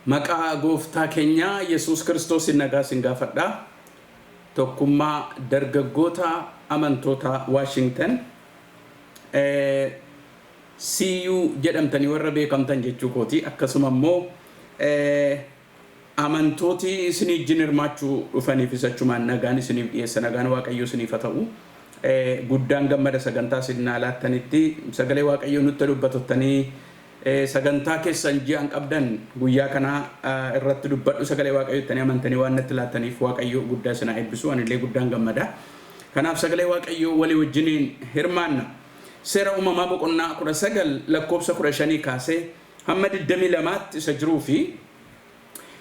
Maqaa gooftaa keenyaa Yesuus Kiristoosiin nagaa isin gaafadha. Tokkummaa dargaggoota amantoota Waashingtan CU jedhamtanii warra beekamtan jechuu kooti. Akkasuma immoo amantooti isinii wajjin hirmaachuu dhufaniifis achumaan nagaan isiniif dhiyeessa. Nagaan Waaqayyoo isiniif haa ta'u. Guddaan gammada sagantaa isin naa laattanitti sagalee Waaqayyoo nutti dubbatottanii sagantaa keessan ji'aan qabdan guyyaa kana irratti dubbadhu sagalee Waaqayyoo jettanii amantanii waan natti laattaniif Waaqayyo guddaa isin haa eebbisu. Anillee guddaan gammada. Kanaaf sagalee Waaqayyoo walii wajjiniin hirmaanna. Seera Uumamaa boqonnaa 19 lakkoofsa 15 kaasee hamma 22tti isa jiruu fi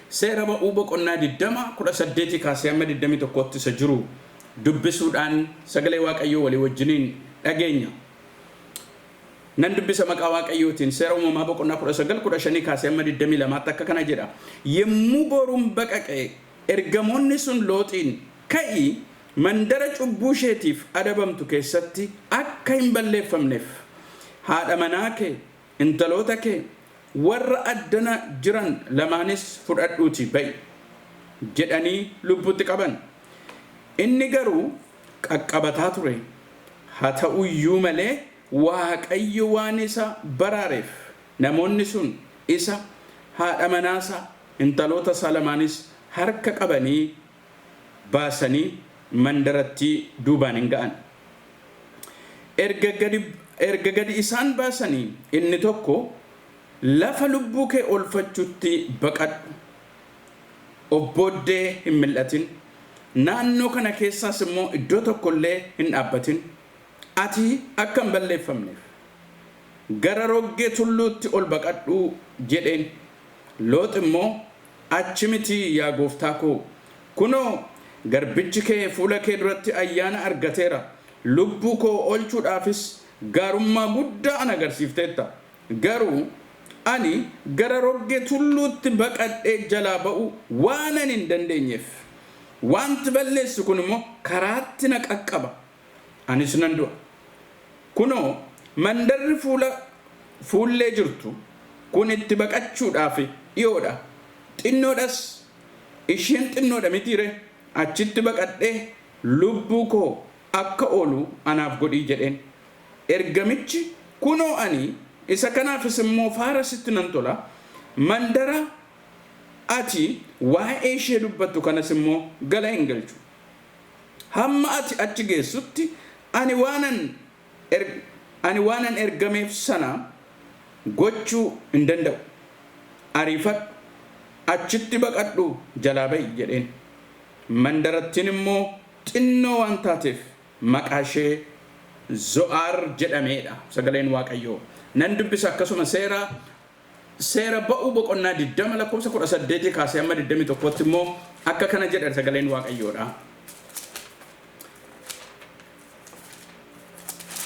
Seera Ba'uu boqonnaa 20 18 kaasee hamma 21tti isa jiru dubbisuudhaan sagalee Waaqayyoo walii wajjiniin dhageenya. Nan dubbisa maqaa Waaqayyootiin Seera Uumamaa boqonnaa 19 15 kaasee hamma 22tti akka kana jedha. Yommuu boruun baqaqe ergamoonni sun Looxiin, Ka'i, mandara cubbuu isheetiif adabamtu keessatti akka hin balleeffamneef, haadha manaa kee, intaloota kee warra addana jiran lamaanis fudhadhuutii ba'i! jedhanii lubbuutti qaban. Inni garuu qaqqabataa ture, haa ta'u iyyuu malee Waaqayyo waan isa baraareef, namoonni sun isa, haadha manaa isaa, intaloota isaa lamaanis harka qabanii baasanii mandarattii duubaan in ga'an. Erga gadi, erga gadi isaan baasanii inni tokko, Lafa lubbuu kee oolfachutti baqadhu, of booddee hin mil'atin, naannoo kana keessaas immoo iddoo tokko illee hin dhaabbatin, ati akka hin balleeffamneef, gara roggee tulluutti ol baqadhu jedheen. Loox immoo, Achi miti yaa gooftaa koo! Kunoo, garbichi kee fuula kee duratti ayyaana argateera, lubbuu koo oolchuudhaafis gaarummaa guddaa ana agarsiifteetta. Garuu ani gara roggee tulluutti baqadhee jalaa ba'uu waanan hin dandeenyeef, wanti balleessu kun immoo karaatti na qaqqaba, anis nan du'a. Kunoo, mandarri fuula fuullee jirtu kun itti baqachuudhaaf dhi'oo dha, xinnoo dhas, isheen xinnoo dha mitii ree? Achitti baqadhee lubbuu koo akka oolu anaaf godhi jedheen. Ergamichi, Kunoo ani isa kanaafis immoo faara sitti nan tola, mandara ati waa'ee ishee dubbattu kanas immoo gala hin galchu. Hamma ati achi geessutti ani waanan ani waanan ergameef sana gochuu hin danda'u. Ariifadhu, achitti baqadhuu jalaa ba'i jedheen. Mandarattiin immoo xinnoo waan taateef maqaa ishee Zo'aar jedhamee dha. Sagaleen Waaqayyoo. Nan dubbisa akkasuma seera Seera Ba'uu boqonnaa 20 lakkoofsa 18 kaasee hamma 21tti immoo akka kana jedha sagaleen Waaqayyoodha.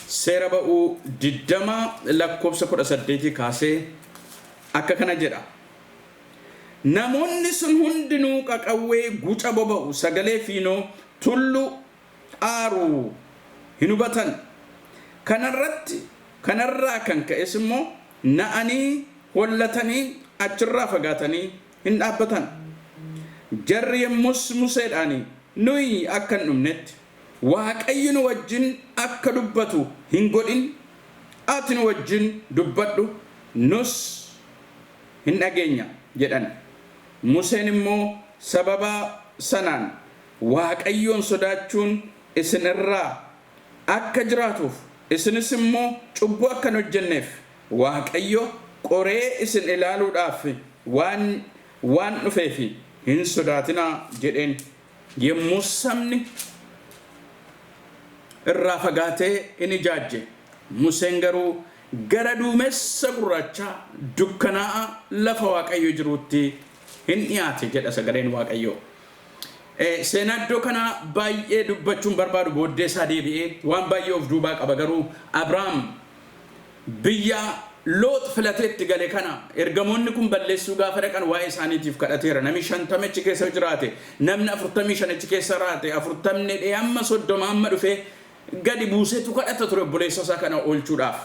Seera Ba'uu 20 lakkoofsa 18 kaasee akka kana jedha. Namoonni sun hundinuu qaqawwee guca boba'u sagalee fiinoo tullu aaru hin hubatan. Kanarratti kanarraa kan ka'es immoo na'anii hollatanii achirraa fagaatanii hin dhaabbatan. Jarri yommus Museedhaan, Nuyi akka hin dhumnetti, Waaqayyo nu wajjin akka dubbatu hin godhin, ati nu wajjin dubbadhu, nus hin dhageenya jedhan. Museen immoo sababa sanaan, Waaqayyoon sodaachuun isin irraa akka jiraatuuf, isinis immoo cubbuu akka hin hojjenneef, Waaqayyo qoree isin ilaaluudhaaf waan waan dhufeef hin sodaatinaa jedheen. Yommus sabni irraa fagaatee in ijaajje, Museen garuu gara duumessa gurraachaa dukkanaa'aa lafa Waaqayyo jiruutti in dhi'aate jedha sagaleen Waaqayyoo. Seenaa iddoo kanaa baay'ee dubbachuun barbaadu booddee isaa deebi'ee waan baay'ee of duubaa qaba garuu Abrahaam biyya Loox filatee itti gale kana ergamoonni kun balleessuu gaafa dhaqan waa'ee isaaniitiif kadhateera. Namni 50 achi keessa jiraate, namni 45 achi keessa raate, 40 dhee amma 30 amma dhufee gadi buuseetu kadhata ture obboleessa isaa kana oolchuudhaaf.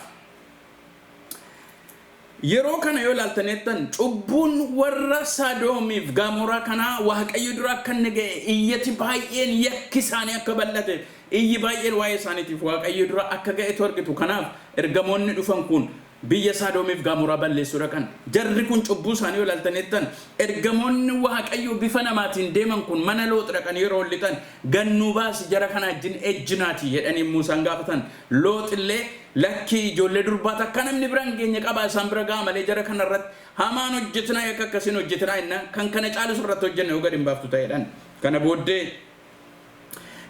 Yeroo kana yoo ilaaltan cubbuun warra Sodoomiif Gamoraa kanaa Waaqayyo dura akka inni ga'e, iyyati baay'een yakki isaanii akka bal'ate, iyyi baay'een waa'ee isaaniitiif Waaqayyo dura akka ga'etu argitu. Kanaaf ergamoonni dhufan kun biyya Sodoomiif Gamoraa balleessuu dhaqan. Jarri kun cubbuu isaanii yoo ilaaltan, ergamoonni Waaqayyo bifa namaatiin deeman kun mana Loox dhaqan. Yeroo ol lixan, "Gannuu baasi, jara kana wajjin ejjinaati," jedhanii Muusaan gaafatan. Loox illee, "Lakkii, ijoollee durbaa takka namni bira hin geenye qabaa, isaan bira ga'a malee jara kana irratti hamaan hojjetinaa, yakka akkasiin hojjetinaa innaan kan kana caalu irratti hojjenne yoo gadi hin baaftu ta'edhaan." Kana booddee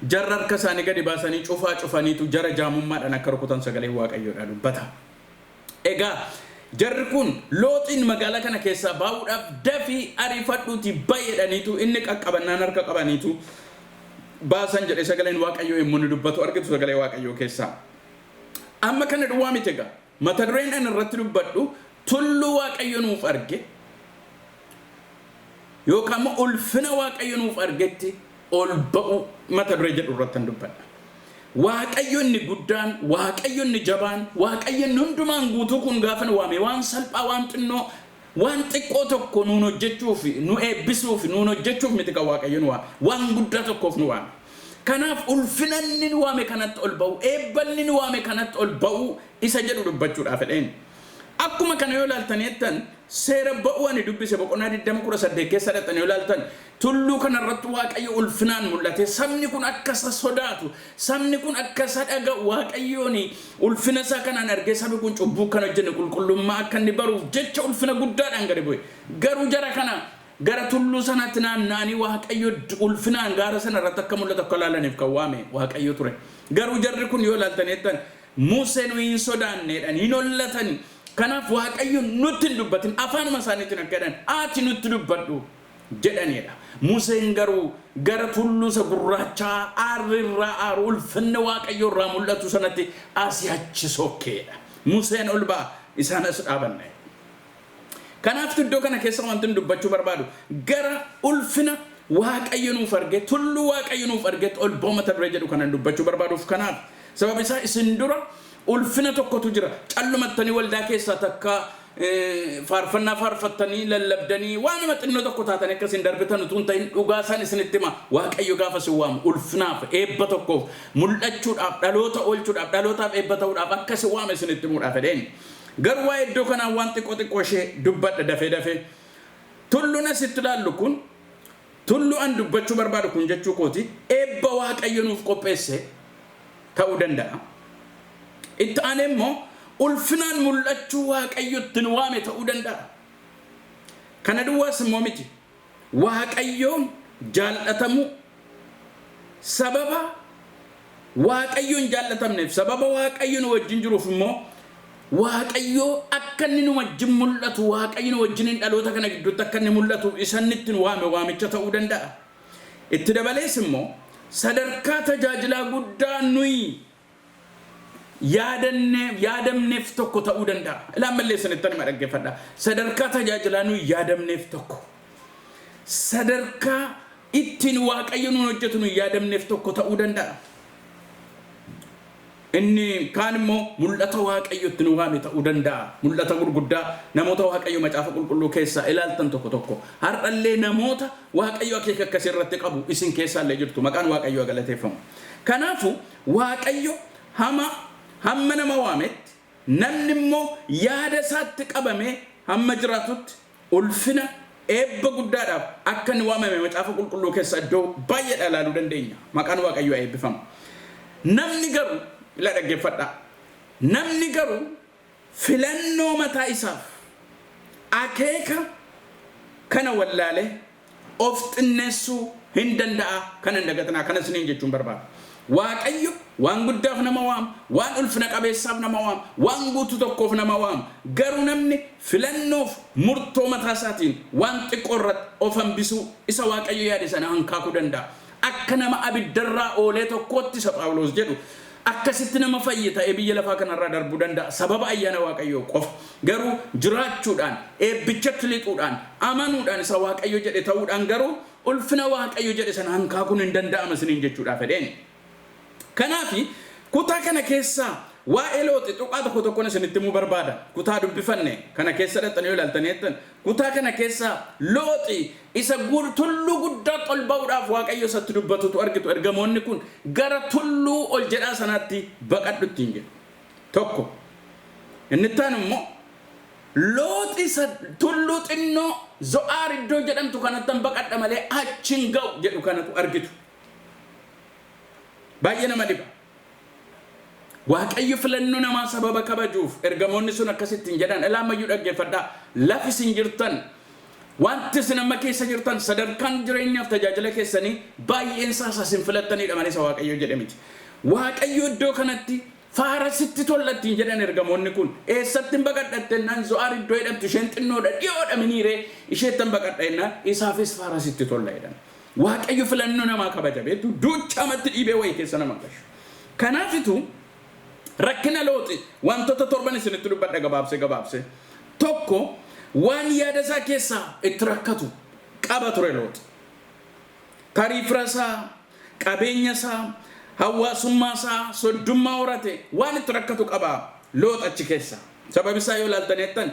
jarra harka isaanii gadi baasanii cufaa cufaniitu jara jaamummaadhaan akka rukutan sagalee Waaqayyoodha dubbata. Egaa jarri kun Looxiin magaalaa kana keessaa baa'uudhaaf "Dafii ariifadhuuti ba'i," jedhaniitu, inni qaqqabannaan harka qabaniitu baasan jedhe sagaleen Waaqayyoo yommuu inni dubbatu argitu sagalee Waaqayyoo keessaa. Amma kana duwwaa miti. Egaa mata dureen ani irratti dubbadhu tulluu Waaqayyo nuuf arge yookaan immoo ulfina Waaqayyo nuuf argetti ol ba'u mata duree jedhu irratti kan dubbadha. Waaqayyo inni guddaan, Waaqayyo inni jabaan, Waaqayyo inni hundumaan guutuu kun gaafa nu waame waan salphaa, waan xinnoo, waan xiqqoo tokko nuun hojjechuuf, nu eebbisuuf, nuun hojjechuuf miti kan Waaqayyo nu waame. Waan guddaa tokkoof nu waame. Kanaaf ulfina inni nu waame kanatti ol ba'u, eebba inni nu waame kanatti ol ba'u isa jedhu dubbachuudhaaf fedheen. Akkuma kana yoo ilaaltan jettan, seera ba'uu ani dubbise boqonnaa 20:18 keessa dhaqxan yoo ilaaltan, tulluu kanarratti Waaqayyo ulfinaan mul'ate. Sabni kun akka isa sodaatu, sabni kun akka isa dhaga'u, Waaqayyoon ulfina isaa kanaan argee sabi kun cubbuu kan hojjenne, qulqullummaa akka inni baruuf jecha ulfina guddaadhaan gadi bu'e. Garuu jara kana gara tulluu sanaatti naanna'anii Waaqayyo ulfinaan gaara sana irratti akka mul'atu akka ilaalaniif kan waame Waaqayyo ture. Garuu jarri kun yoo ilaaltan jettan, "Musee, nu hin sodaanneedhaan," hin hollatani. Kanaaf "Waaqayyo nutti hin dubbatin," afaanuma isaaniitiin akka jedhan, "ati nutti dubbadhu," jedhanidha. Museen garuu gara tulluu isa gurraachaa aarri irraa aaru, ulfinni Waaqayyo irraa mul'atu sanatti asii achi sokkeedha. Museen ol ba'a, isaan as dhaabanne. Kanaaf iddoo kana keessa wanti nu dubbachuu barbaadu gara ulfina Waaqayyo nuuf arge, tulluu Waaqayyo nuuf argetti ol ba'u mata duree jedhu kanan dubbachuu barbaaduuf. Kanaaf sababa isaa isin dura ulfina tokkotu jira. Callumattanii waldaa keessaa takka faarfannaa faarfattanii, lallabdanii, waan nama xinnoo tokko taatanii akkasiin darbitan utuu hin ta'in, dhugaa isaan isinitti hima. Waaqayyo gaafa isin waamu ulfinaaf, eebba tokkoof, mul'achuudhaaf, dhaloota oolchuudhaaf, dhalootaaf eebba ta'uudhaaf akka isin waame isinitti himuudhaaf fedheen. Garuu waa'ee iddoo kanaa waan xiqqoo xiqqoo ishee dubbadha dafee dafee. Tulluun asitti ilaallu kun, tulluu an dubbachuu barbaadu kun jechuu kooti, eebba Waaqayyo nuuf qopheesse ta'uu danda'a. Itti aanee immoo ulfinaan mul'achuu Waaqayyo itti nu waame ta'uu danda'a. Kana duwwaas immoo miti. Waaqayyoon jaallatamuu, sababa Waaqayyoon jaallatamneef, sababa Waaqayyo nu wajjin jiruuf immoo Waaqayyo akka inni nu wajjin mul'atu, Waaqayyo nu wajjin dhaloota kana gidduutti akka inni mul'atu isa inni itti nu waame waamicha ta'uu danda'a. Itti dabalees immoo sadarkaa tajaajilaa guddaa nuyi yaadamneef tokko ta'uu danda'a. Ilaan mallee isinitti anuma dhaggeeffadha. Sadarkaa tajaajilaa nuyi yaadamneef tokko. Sadarkaa ittiin Waaqayyo nuun hojjetu nuyi yaadamneef tokko ta'uu danda'a. Inni kaan immoo mul'ata Waaqayyo itti nu waame ta'uu danda'a. Mul'ata gurguddaa namoota Waaqayyo Macaafa Qulqulluu keessaa ilaaltan tokko tokko. Har'allee namoota Waaqayyo akeeka akkasii irratti qabu isin keessaallee jirtu. Maqaan Waaqayyoo galateeffamu. Kanaafuu Waaqayyo hama hamma nama waametti, namni immoo yaada isaatti qabamee hamma jiraatutti, ulfina eebba guddaadhaaf akka inni waamame Macaafa Qulqulluu keessa iddoo baay'eedha ilaaluu dandeenya. Maqaan Waaqayyoo eebbifamu. Namni garuu, ila dhaggeeffadhaa. Namni garuu filannoo mataa isaaf akeeka kana wallaalee of xinneessuu hin danda'a. Kana hin dagatinaa, kana isiniin jechuun barbaada. Waaqayyo waan guddaaf nama waama, waan ulfina qabeessaaf nama waama, waan guutuu tokkoof nama waama. Garuu namni filannoof murtoo mataa isaatiin waan xiqqoo irratti of hambisuu, isa Waaqayyo yaade sana hankaakuu danda'a. Akka nama abiddarraa oolee tokkootti, isa Phaawulos jedhu, akkasitti nama fayye ta'ee biyya lafaa kanarraa darbuu danda'a sababa ayyaana Waaqayyoo qofa. Garuu jiraachuudhaan, eebbichatti lixuudhaan, amanuudhaan, isa Waaqayyo jedhe ta'uudhaan garuu ulfina Waaqayyo jedhe sana hankaakuun hin danda'ama isiniin jechuudhaaf fedheen. Kanaaf kutaa kana keessaa Waa'ee Looxi tuqaa tokko tokkoon isinitti himuu barbaada. Kutaa dubbifanne kana keessa dhaqxanii yoo ilaaltanii jettan, kutaa kana keessa Looxi isa tulluu guddaatti ol ba'uudhaaf Waaqayyo isatti dubbatutu argitu. Ergamoonni kun gara tulluu ol jedhaa sanaatti baqadhu ittiin jedhu. Tokko. Inni itti aanu immoo Looxi isa tulluu xinnoo Zo'aar iddoo jedhamtu kanattan baqadha malee achi hin ga'u jedhu kanatu argitu. Baay'ee nama dhiba. Waaqayyo filannoo namaa sababa kabajuuf ergamoonni sun akkasitti hin jedhan. Ilaa ammayyuu dhaggeeffadhaa. Lafi isin jirtan, wanti isin amma keessa jirtan, sadarkaan jireenyaaf tajaajila keessanii baay'een isaa isa isin filattanidha malee isa Waaqayyo jedhe miti. Waaqayyo iddoo kanatti faara sitti tolla ittiin jedhan ergamoonni kun. Eessatti hin baqadha jennaan Zo'aar iddoo jedhamtu isheen xinnoodha, dhiyoodha miniiree, isheetti hin baqadha jennaan isaafis faara sitti tolla jedhan. Waaqayyo filannoo namaa kabaja, beektu, duuchaamatti dhiibee wayii keessa nama gashu. Kanaafitu rakkina Looxi wantoota torban isinitti dubbadha gabaabsee gabaabsee. Tokko, waan yaada isaa keessaa itti rakkatu qaba ture Looxi. Tarii fira isaa, qabeenya isaa, hawaasummaa isaa, soddummaa horate, waan itti rakkatu qaba Loox achi keessa. Sababi isaa yoo ilaaltan jettan,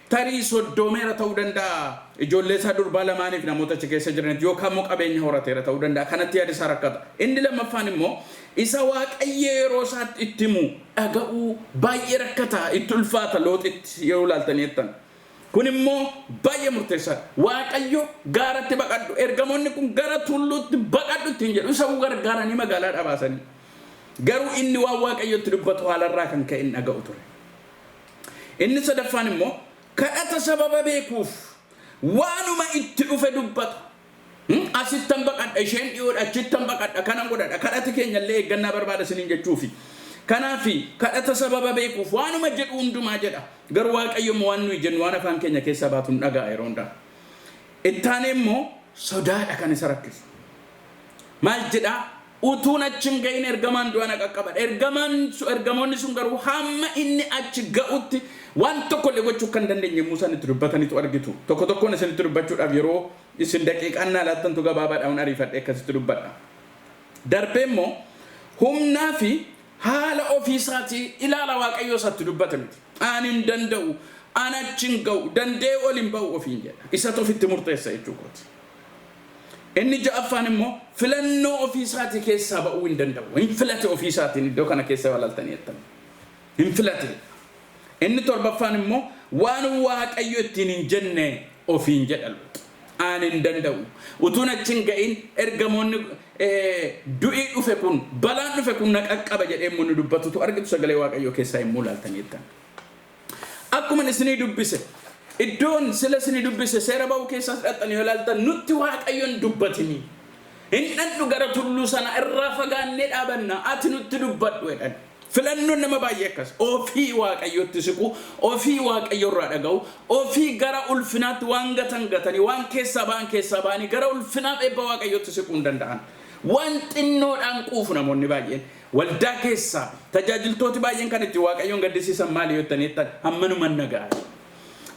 tarii soddoomeera ta'uu danda'a ijoollee isaa durbaa lamaaniif namoota achi keessa jiranitti, yookaan immoo qabeenya horateera ta'uu danda'a. Kanatti yaada isaa rakkata. Inni lammaffaan immoo isa Waaqayyo yeroo isaatti itti himu dhaga'uu baay'ee rakkata, itti ulfaata Looxitti yeroo ilaaltanii jettan. Kun immoo baay'ee murteessaadha. Waaqayyo gaaratti baqadhu, ergamoonni kun gara tulluutti baqadhu ittiin jedhu, isa gargaaranii magaalaa baasanii. Garuu inni waan Waaqayyotti dubbatu haalarraa kan ka'e hin dhaga'u ture. Inni sadaffaan immoo kadhata sababa beekuuf waanuma itti dhufe dubbata. Asittan baqadha, isheen dhiyoodha, achittan baqadha, kanan godhadha. Kadhati keenya illee eeggannaa barbaada isiniin jechuufi. Kanaafi kadhata sababa beekuuf waanuma jedhu hundumaa jedha. Garuu Waaqayyo immoo waan nuyi jennu, waan afaan keenya keessaa baatu hin dhaga'a yeroo hundaa. Ittaanee immoo sodaadha kan isa rakkisu. Maal jedhaa? Utuun achi hin ga'in ergamaan du'a na qaqqabadha. Ergamoonni sun garuu hamma inni achi ga'utti waan tokko illee gochuu kan dandeenye yommuu isaan itti dubbatanitu argitu. Tokko tokkoon isinitti dubbachuudhaaf yeroo isin daqiiqaan naa laattantu gabaabaadhaan ariifadhee akkasitti dubbadha. Darbee immoo humnaa fi haala ofiisaatii ilaala, Waaqayyoo isatti dubbate miti. Ani hin danda'u, ani achi hin ga'u, danda'ee ol hin ba'u ofiin jedha. Isatu ofitti murteessa jechuu kooti. Inni ja'affaan immoo filannoo ofiisaatii keessaa ba'uu hin danda'u. Hin filate ofiisaatiin, iddoo kana keessa walaaltanii jettan. Hin filate. Inni torbaffaan immoo waan Waaqayyo ittiin hin jenne ofiin jedha Loox. Ani hin danda'u. Utuun achi hin ga'in ergamoonni, du'ii dhufe kun, balaan dhufe kun na qaqqaba jedhee immoo inni dubbatutu argitu sagalee Waaqayyoo keessaa yommuu ilaaltanii jettan. Akkuma isinii dubbise, iddoon sila isinii dubbise Seera Ba'uu keessaas dhaqxanii yoo ilaaltan, nutti Waaqayyoon dubbatinii. Hin dhandhu gara tulluu sana irraa, fagaannee dhaabanna, ati nutti dubbadhu jedhan. Filannoon nama baay'ee akkas. Ofii Waaqayyotti siqu, ofii Waaqayyo irraa dhaga'u, ofii gara ulfinaatti waan gatan gatanii, waan keessaa ba'an keessaa ba'anii gara ulfinaaf eebba Waaqayyotti siquu hin danda'an. Waan xinnoodhaan quufu namoonni baay'een. Waldaa keessaa tajaajiltooti baay'een kan itti Waaqayyoon gaddisiisan maali yoo jettanii jettan, hammanuman naga'a.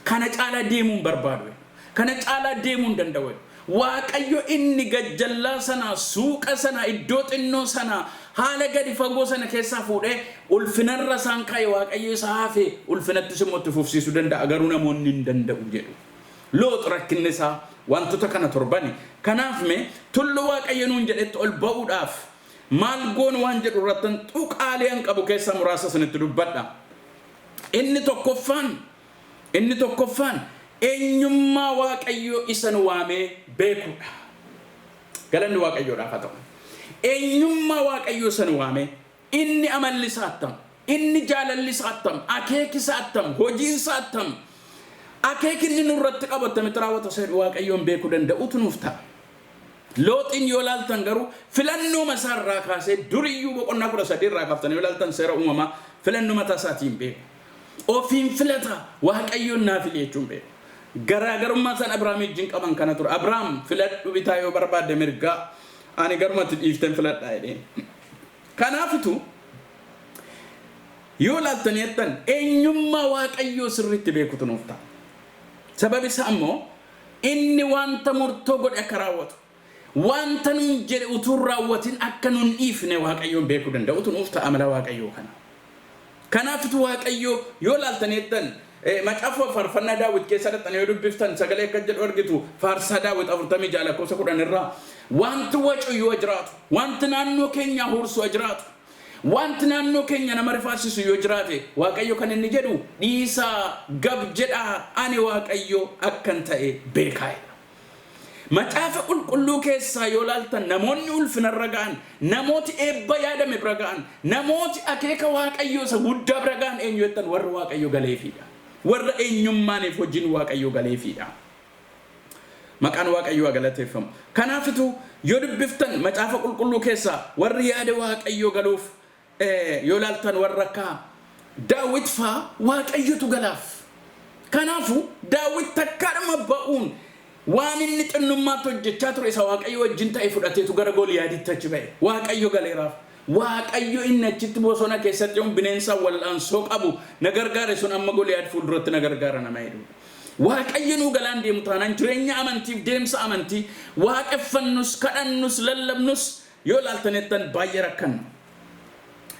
Kana caalaa deemuu hin barbaadu. Kana caalaa deemuu hin danda'u. Waaqayyo inni gajjallaa sanaa, suuqa sanaa, iddoo xinnoo sanaa, haala gadi fagoo sana keessaa fuudhee ulfinarra isaan kaa'e, Waaqayyo isa hafe ulfinattis immoo itti fufsiisuu danda'a. Garuu namoonni hin danda'u jedhu. Loox rakkinni isaa wantoota kana torbani. Kanaaf mee tulluu Waaqayyo nuun jedhetti ol ba'uudhaaf maal goonu waan jedhu irrattan tuqaalee an qabu keessaa muraasa isinitti dubbadha. Inni tokkoffaan eenyummaa Waaqayyoo isa nu waamee beekuudha. Galanni Waaqayyoodhaaf haa ta'u. Eenyummaa Waaqayyoo isa nu waamee, inni amalli isaa attam, inni jaalalli isaa attam, akeeki isaa attam, hojiin isaa attam, akeeki inni nurratti qabu attamitti raawwata isa jedhu Waaqayyoon beekuu danda'utu nuuf ta'a. Looxiin yoo ilaaltan garuu filannoo mataa irraa kaasee, duriyyuu boqonnaa 13 irraa kaaftanii yoo ilaaltan Seera Uumamaa, filannoo mataa isaatiin beeku. Ofiin filata, Waaqayyoon naa fili jechuun beeku. Garaagarummaa isaan Abrahaam wajjin qaban kana ture. Abrahaam filadhu, bitaa yoo barbaadde, mirgaa, ani garumatti dhiifteen filadhaa jedheen. Kanaafitu yoo ilaaltanii jettan eenyummaa Waaqayyoo sirriitti beekutu nuuf ta'a. Sababi isaa immoo inni wanta murtoo godhe akka raawwatu, Wanta nuun jedhe utuu hin raawwatin akka nun dhiifne Waaqayyoon beekuu danda'utu nuuf ta'a amala Waaqayyoo kana. Kanaafitu Waaqayyo yoo laaltaniittan macaafa faarfannaa Daawit keessa dhaqxanii yoo dubbiftan sagalee akka jedhu argitu. Faarsaa Daawit 46 lakkoofsa 10 irraa, wanti wacu yoo jiraatu, wanti naannoo keenyaa huursu yoo jiraatu, wanti naannoo keenya nama rifaasisu yoo jiraate, Waaqayyo kan inni jedhu, "Dhiisaa, gab jedhaa, ani Waaqayyo akkan ta'e beekaa'edha." Macaafa qulqulluu keessaa yoo laaltan, namoonni ulfinarra ga'an, namooti eebba yaadame bira ga'an, namooti akeeka Waaqayyoo isa guddaa bira ga'an eenyu jettan, warra Waaqayyo galeefiidha. Warra eenyummaaniif hojiin Waaqayyo galeefiidha. Maqaan Waaqayyoo haa galateeffamu. Kanaafitu yoo dubbiftan macaafa qulqulluu keessaa warri yaada Waaqayyoo galuuf yoo laaltan, warra akka Daawit faa Waaqayyotu galaaf. Kanaafu Daawit takkaadhuma ba'uun waan inni xinnummaatti hojjechaa ture isa Waaqayyo wajjin ta'e fudhateetu gara Goliyaaditti achi ba'e. Waaqayyo galeeraaf. Waaqayyo inni achitti bosona keessatti yoon bineensaan wal'aansoo qabu na gargaare sun amma Goliyaad fuulduratti na gargaara nama jedhudha. Waaqayyo nuu galaan deemu taanaan, jireenya amantiif deemsa amantii waaqeffannus, kadhannus, lallabnus yoo ilaaltanettan baay'ee rakkanna.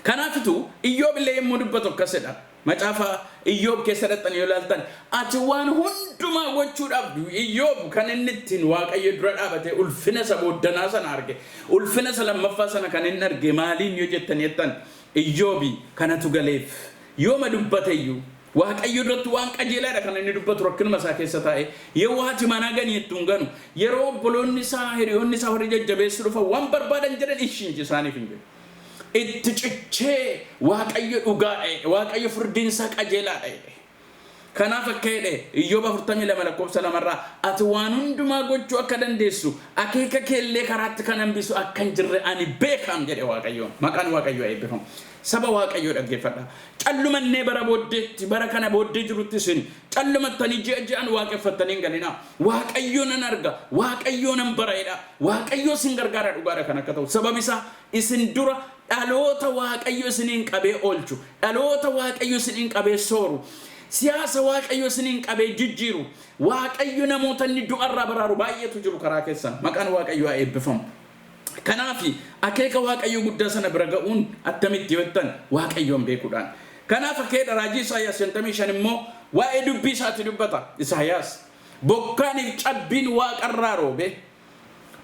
Kanaafitu Iyyoob illee yommuu dubbatu akkasidha. Macaafa Iyyoob keessa dhaqxanii yoo ilaaltan, ati waan hundumaa gochuudhaaf, Iyyoob kan inni ittiin Waaqayyo dura dhaabatee ulfina isa booddanaa sana arge, ulfina isa lammaffaa sana kan inni arge maaliin yoo jettanii jettan, Iyyoobi kanatu galeef. Yooma dubbateyyuu Waaqayyo duratti waan qajeelaadha kan inni dubbatu. Rakkinuma isaa keessa taa'e yeroo haati manaa gani jettuun ganu, yeroo obboloonni isaa, hiriyoonni isaa warri jajjabeessu dhufan waan barbaadan jedhan ishiin isaaniif hin jedhu. Itti cichee Waaqayyo dhugaadha jedhe, Waaqayyo firdiin isaa qajeelaadha jedhe. Kanaaf akka jedhe Iyyoob 42 lakkoofsa 2rraa, "Ati waan hundumaa gochuu akka dandeessu, akeeka keellee karaatti kan hambisu akka hin jirre ani beekaam," jedhe Waaqayyoon. Maqaan Waaqayyoo eebbifamu. Saba Waaqayyoo, dhaggeeffadha. Callumannee bara booddeetti, bara kana booddee jirutti isin callumattanii ji'a ji'aan waaqeffattanii hin galinaa. "Waaqayyoo nan arga, Waaqayyoo nan bara," jedha. Waaqayyoo isin gargaara dhugaadha kan akka ta'u. Sababi isaa isin dura dhaloota Waaqayyo isiniin qabee oolchu, dhaloota Waaqayyo isiniin qabee sooru, siyaasa Waaqayyo isiniin qabee jijjiiru, Waaqayyo namoota inni du'arraa baraaru baay'eetu jiru karaa keessan. Maqaan Waaqayyoo haa eebbifamu. Kanaaf akeeka Waaqayyo guddaa sana bira ga'uun attamitti yoo jettan, Waaqayyoon beekuudhaan. Kanaaf akeeka raajii Isaayyaas 55 immoo waa'ee dubbii isaati dubbata. Isaayyaas, "Bokkaaniif cabbiin waaqarraa roobe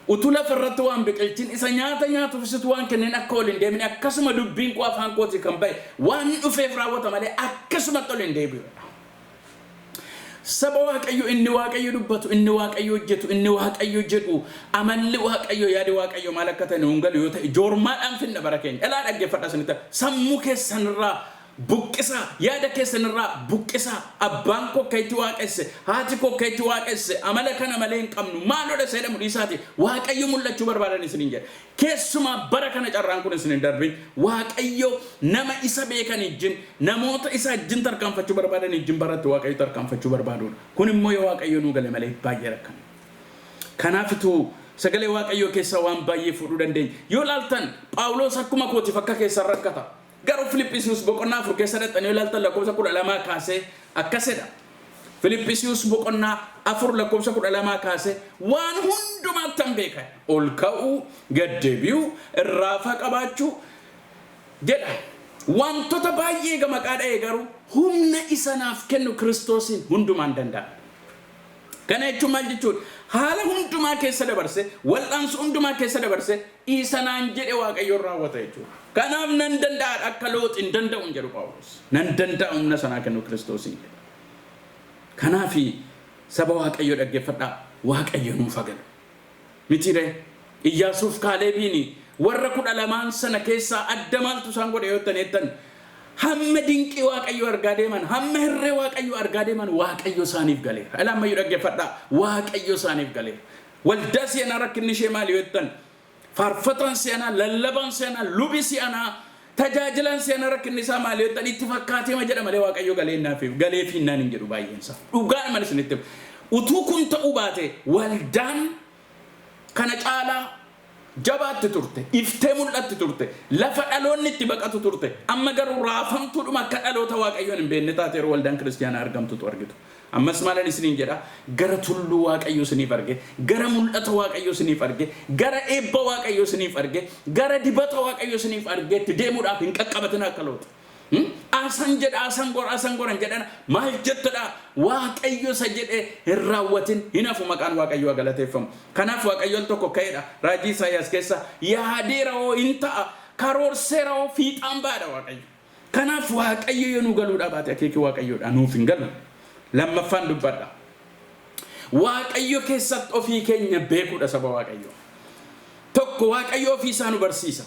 utuu lafa irratti waan biqilchin, isa nyaata nyaatuufis utuu waan kenneen akka ol hin deemine, akkasuma dubbiin koo afaan kootii kan ba'e waan dhufeef raawwata malee akkasumatti ol hin deebi'u." Saba Waaqayyo, inni Waaqayyo dubbatu, inni Waaqayyo hojjetu, inni Waaqayyo jedhu, amalli Waaqayyo, yaadi Waaqayyo maal akka ta'e nuun galu yoo ta'e, joormaadhaan finna bara keenya. Ilaa, dhaggeeffadha isinitti. Sammuu keessanirraa buqqisaa, yaada keessanirraa buqqisaa. "Abbaan koo akka itti waaqesse, haati koo akka itti waaqesse, amala kana malee hin qabnu" maaloodha isa jedhamu dhiisaati. Waaqayyo mul'achuu barbaadan isiniin jedha. Keessumaa bara kana carraan kun isin hin darbin. Waaqayyo nama isa beekan ijjin, namoota isa wajjin tarkaanfachuu barbaadan ijjin baratti Waaqayyo tarkaanfachuu barbaadudha. Kun immoo yoo Waaqayyo nuu gale malee baay'ee rakkana. Kanaafituu sagalee Waaqayyoo keessaa waan baay'ee fuudhuu dandeenya. Yoo ilaaltan, Phaawulos akkuma kootiif akka keessan rakkata. Garuu Filiphisius boqonnaa 4 keessa dhaqxanii yoo ilaaltan, lakkoofsa 12 kaasee akkasidha. Filiphisius boqonnaa 4 lakkoofsa 12 kaasee, "Waan hundumaattan beeka. Ol ka'uu, gad deebi'uu, irraafaa qabaachuu," jedha. "Wantoota baay'ee eega maqaa dha'ee garuu humna isa naaf kennu Kiristoosiin hundumaan danda'a." Kana jechuun maal jechuudha? Haala hundumaa keessa dabarse, wal'aansa hundumaa keessa dabarse, isa naan jedhe Waaqayyoon raawwata jechuudha. Kanaaf nan danda'a, akka Loox hin danda'u hin jedhu Phaawulos. "Nan danda'a humna sanaa kennu Kiristoosiin," jedha. Kanaaf saba Waaqayyoo, dhaggeeffadhaa, Waaqayyo nuuf haa galu. Mitiiree, Iyyaasuuf Kaaleebiin warra 12n sana keessaa adda maaltu isaan godhe yoo jettan, hamma dinqii Waaqayyoo argaa deeman, hamma hirree Waaqayyoo argaa deeman, Waaqayyo isaaniif galeera. Ilaa, ammayyuu dhaggeeffadhaa, Waaqayyo isaaniif galeera. Waldaa si'anaa rakkinni ishee maali yoo jettan, faarfataan si'anaa, lallabaan si'anaa, lubi si'anaa, tajaajilaan si'anaa rakkinni isaa maali yoo jettan, itti fakkaateema jedha malee Waaqayyo galeennaaf galeef hinnaan hin jedhu baay'eensa. Dhugaan malee isinitti hima. Utuu kun ta'uu baate, waldaan kana caalaa jabaatti turte, iftee mul'atti turte, lafa dhaloonni itti baqatu turte. Amma garuu raafamtuudhuma akka dhaloota Waaqayyoon hin beekne taateeru waldaan kiristiyaanaa argamtutu argitu. Ammas maalan isiniin jedha? Gara tulluu Waaqayyoo isiniif arge, gara mul'ata Waaqayyoo isiniif arge, gara eebba Waaqayyoo isiniif arge, gara dibata Waaqayyoo isiniif argeetti deemuudhaaf hin qaqqabatin akka Loox. Asan jedha, asan gora, asan goran jedhana maal jettadha? Waaqayyo isa jedhe hin raawwatin hin hafu. Maqaan Waaqayyoo haa galateeffamu. Kanaaf Waaqayyoon tokko ka'edha. Raajii Isaayyaas keessa yaadeera hoo hin ta'a, karoorseera hoo fiixaan ba'adha Waaqayyo. Kanaaf Waaqayyo yoo nu galuudhaa baate, akeeki Waaqayyoodha nuuf hin galu. Lammaffaan dubbadha. Waaqayyo keessatti ofii keenya beekuudha, saba Waaqayyoo. Tokko, Waaqayyo ofii isaa nu barsiisa.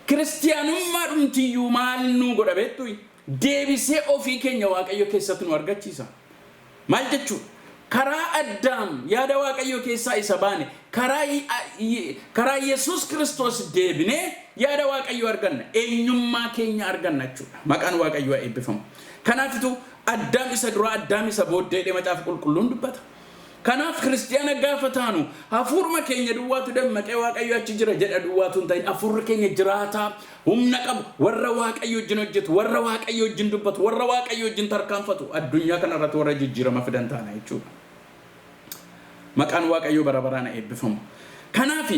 Kiristiyaanummaa dhumtiyyuu maal nuu godha beektu? Deebisee ofii keenya Waaqayyo keessatti nu argachiisa. Maal jechuudha? Karaa Addaam yaada Waaqayyoo keessaa isa baane, karaa Yesuus Kiristoos deebinee yaada Waaqayyoo arganna. Eenyummaa keenya arganna jechuudha. Maqaan Waaqayyoo haa eebbifamu. Kanaafitu Addaam isa duraa, Addaam isa booddee Macaafa Qulqulluun dubbata. Kanaaf kiristiyaana gaafa taanu, hafuuruma keenya duwwaatu dammaqee Waaqayyo achi jira jedha duwwaatu hin ta'in, hafuurri keenya jiraataa humna qabu, warra Waaqayyo wajjin hojjetu, warra Waaqayyo wajjin dubbatu, warra Waaqayyo wajjin tarkaanfatu, addunyaa kanarratti warra jijjiirama fidan taana jechuudha. Maqaan Waaqayyoo bara baraan haa eebbifamu. Kanaaf